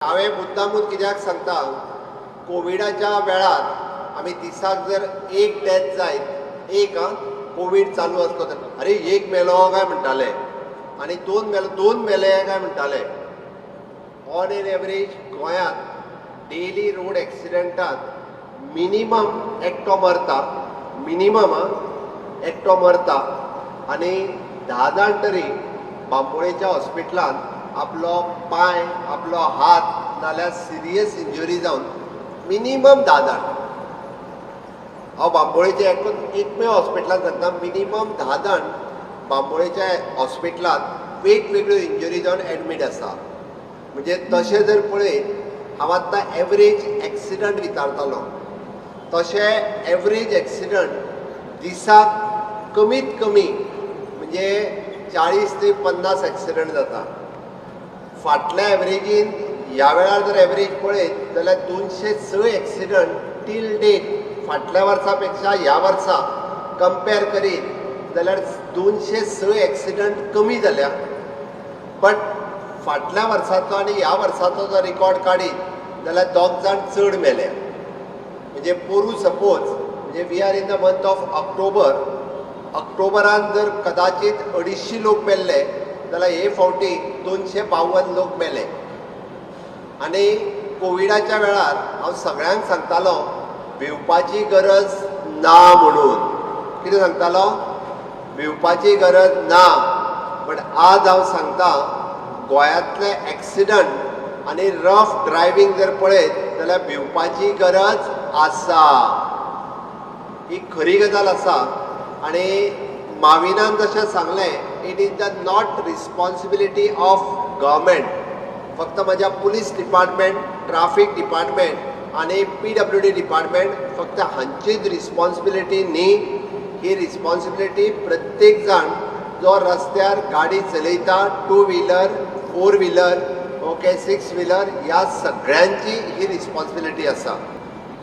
हांवें मुद्दामून कित्याक सांगता, कोविडाच्या वेळार आमी दिसाक जर एक डेथ जायत, एक आं, कोवीड चालू आसलो तर अरे एक मेलो काय म्हणटाले आनी दोन मेलो, दोन मेले काय म्हणटाले. ऑन एन एवरेज गोंयांत डेली रोड एक्सिडंटात मिनिमम एकटो मरता, मिनिमम आं एकटो मरता आनी 10 जाण तरी बांबोळेच्या हॉस्पिटलांत आपलो पांय, आपलो हात नाल्यार सिरियस इंजुरी जावन मिनिमम 10 जाण. हांव बांबोळेच्या एकमेव हॉस्पिटलांत सांगता, मिनिमम 10 जाण बांबोळेच्या हॉस्पिटलांत वेगवेगळ्यो इंजुरी जावन एडमीट आसा. म्हणजे तशें जर पळयत, हांव आतां एवरेज एक्सिडंट विचारतालो, तशें एवरेज एक्सिडंट दिसाक कमीत कमी म्हणजे 40 ते 50 एक्सिडंट जाता. फाटल्या एवरेजीन ह्या वेळार जर एवरेज पळयत जाल्यार 206 एक्सिडंट टील डेट फाटल्या वर्सा पेक्षा ह्या वर्सा कंपेर करीत जाल्यार 206 एक्सिडंट कमी जाल्या. बट फाटल्या वर्साचो आनी ह्या वर्साचो जर रिकॉर्ड काडीत जाल्यार 2 जाण चड मेल्या. म्हणजे पोरूं सपोज, म्हणजे we are in the month of October, ऑक्टोबरान जर कदाचित 250 लोक मेल्ले जाल्यार हे फावटी 252 लोक मेले. आनी कोविडाच्या वेळार हांव सगळ्यांक सांगतालो भिवपाची गरज ना म्हणून. कितें सांगतालो? भिवपाची गरज ना. बट आज हांव सांगता, गोंयांतले एक्सिडंट आनी रफ ड्रायव्हींग जर पळयत जाल्यार भिवपाची गरज आसा. ही खरी गजाल आसा. आनी माविनान जशें सांगलें, it is the not responsibility of government, फक्त म्हज्या पुलीस डिपार्टमेंट, ट्राफीक डिपार्टमेंट आनी पीडब्ल्यूडी डिपार्टमेंट फक्त हांचीच रिस्पॉन्सिबिलिटी न्ही. ही रिस्पॉन्सिबिलिटी प्रत्येक जाण जो रस्त्यार गाडी चलयता, two wheeler, four wheeler, okay, six wheeler, ह्या सगळ्यांची ही रिस्पॉन्सिबिलिटी आसा.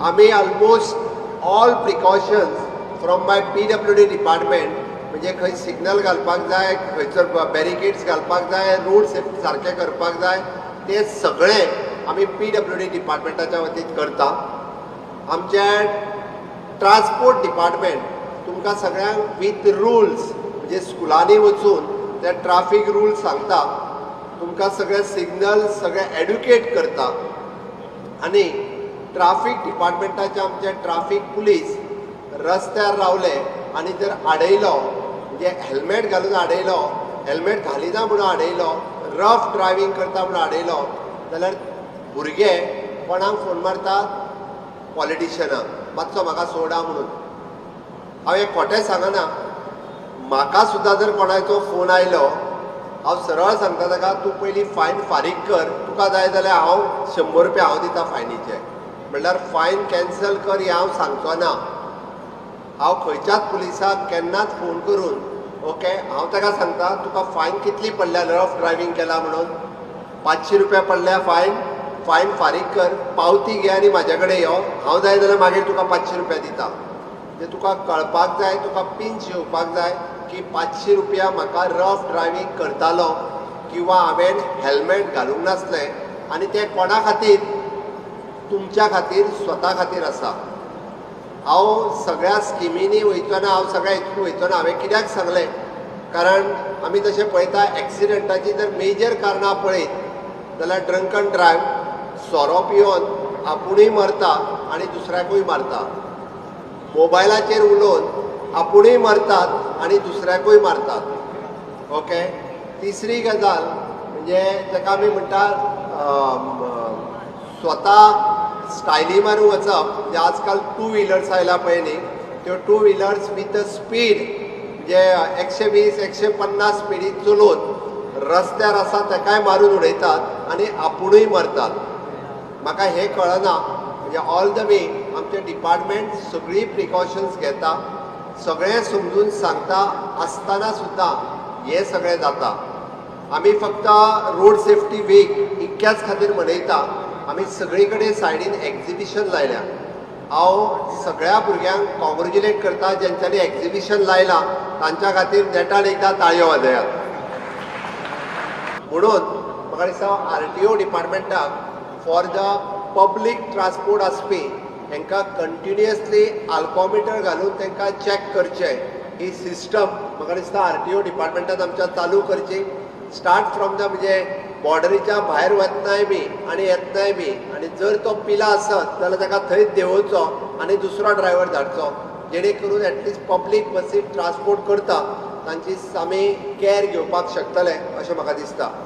आमी almost all precautions from my PWD department, म्हणजे खंय सिग्नल घालपाक जाय, खंयसर बॅरिकेड्स घालपाक जाय, रोड सेफ्टी सारकें करपाक जाय, ते सगळें आमी पीडब्ल्यूडी डिपार्टमेंटाच्या वतीन करता. आमचें ट्रान्सपोर्ट डिपार्टमेंट तुमकां सगळ्यांक विथ रुल्स, म्हणजे स्कुलांनी वचून ते ट्राफीक रुल्स सांगता, तुमकां सगळे सिग्नल सगळे एड्युकेट करता. आनी ट्राफीक डिपार्टमेंटाचे आमचे ट्राफीक पुलीस रस्त्यार रावले आनी जर आडयलो, म्हणजे हेल्मेट घालून आडयलो, हेल्मेट घालिना म्हणून आडयलो, रफ ड्रायव्हींग करता म्हणून आडयलो जाल्यार भुरगे कोणाक फोन मारतात? पॉलिटिशियनाक, मातसो म्हाका सोडा म्हणून. हांव हें खोटें सांगना. म्हाका सुद्दां जर कोणाचो फोन आयलो, हांव सरळ सांगता ताका, तूं पयलीं फायन फारीक कर, तुका जाय जाल्यार हांव 100 रुपया हांव दिता फायनीचे. म्हणल्यार फायन कॅन्सल कर हें हांव सांगचो ना. हांव खंयच्याच पुलिसाक केन्नाच फोन करून, ओके, हांव ताका सांगता, तुका फायन कितली पडल्या रफ ड्रायव्हींग केला म्हणून? 500 रुपया पडल्या फायन. फायन फारीक कर, पावती घे आनी म्हाज्या कडेन यो. हांव जाय जाल्यार मागीर तुका 500 रुपया दिता. म्हणजे तुका कळपाक जाय, तुका पिंच येवपाक जाय की 500 रुपया म्हाका रफ ड्रायव्हींग करतालो किंवा हांवें हेल्मेट घालूंक नासलें. आनी तें कोणा खातीर? तुमच्या खातीर, स्वता खातीर आसा. हांव सगळ्या स्किमींनी वयचो ना, हांव सगळ्या हितून वयचो ना. हांवें कित्याक सांगलें, कारण आमी तशें पळयता, एक्सिडंटाची जर मेजर कारणां पळयत जाल्यार ड्रंकन ड्रायव, सोरो पिवन आपुणूय मरता आनी दुसऱ्याकूय मारता, मोबायलाचेर उलोवन आपुणूय मरतात आनी दुसऱ्याकूय मारतात. ओके, तिसरी गजाल म्हणजे ताका आमी म्हणटा स्वता स्टायली मारून वचप. म्हणजे आजकाल टू व्हिलर्स आयला पळय न्ही, त्यो two wheelers with a speed, म्हणजे 120, 150 स्पिडीन चलोवन रस्त्यार आसा ताकाय मारून उडयतात आनी आपुणूय मरतात. म्हाका हें कळना. म्हणजे ऑल the way आमचें डिपार्टमेंट सगळीं प्रिकॉशन्स घेता, सगळें समजून सांगता आसतना सुद्दां हें सगळें जाता. आमी फक्त रोड सेफ्टी वीक इतक्याच खातीर मनयता. आमी सगळी कडेन सायडीन एक्झिबिशन लायल्या. हांव सगळ्या भुरग्यांक कॉंग्रेच्युलेट करता, जेंच्यांनी एक्झिबिशन लायलां तांच्या खातीर नेटान एकदां ताळयो वाजयात. म्हणून म्हाका दिसता आरटीओ डिपार्टमेंटाक फॉर the public transport आसपी हेंकां कंटिन्युअसली आल्कोमिटर घालून तांकां चॅक करचें. ही सिस्टम म्हाका दिसता आरटीओ डिपार्टमेंटान आमच्या चालू करची. स्टार्ट फ्रॉम the म्हणजे बॉर्डरीच्या भायर वतनाय बी आनी येतनाय बी, आनी जर तो पिला आसत जाल्यार ताका थंयच देंवोवचो आनी दुसरो ड्रायव्हर धाडचो, जेणे करून एटलिस्ट पब्लीक बसी ट्रान्सपोर्ट करता तांची आमी कॅर घेवपाक शकतले अशें म्हाका दिसता.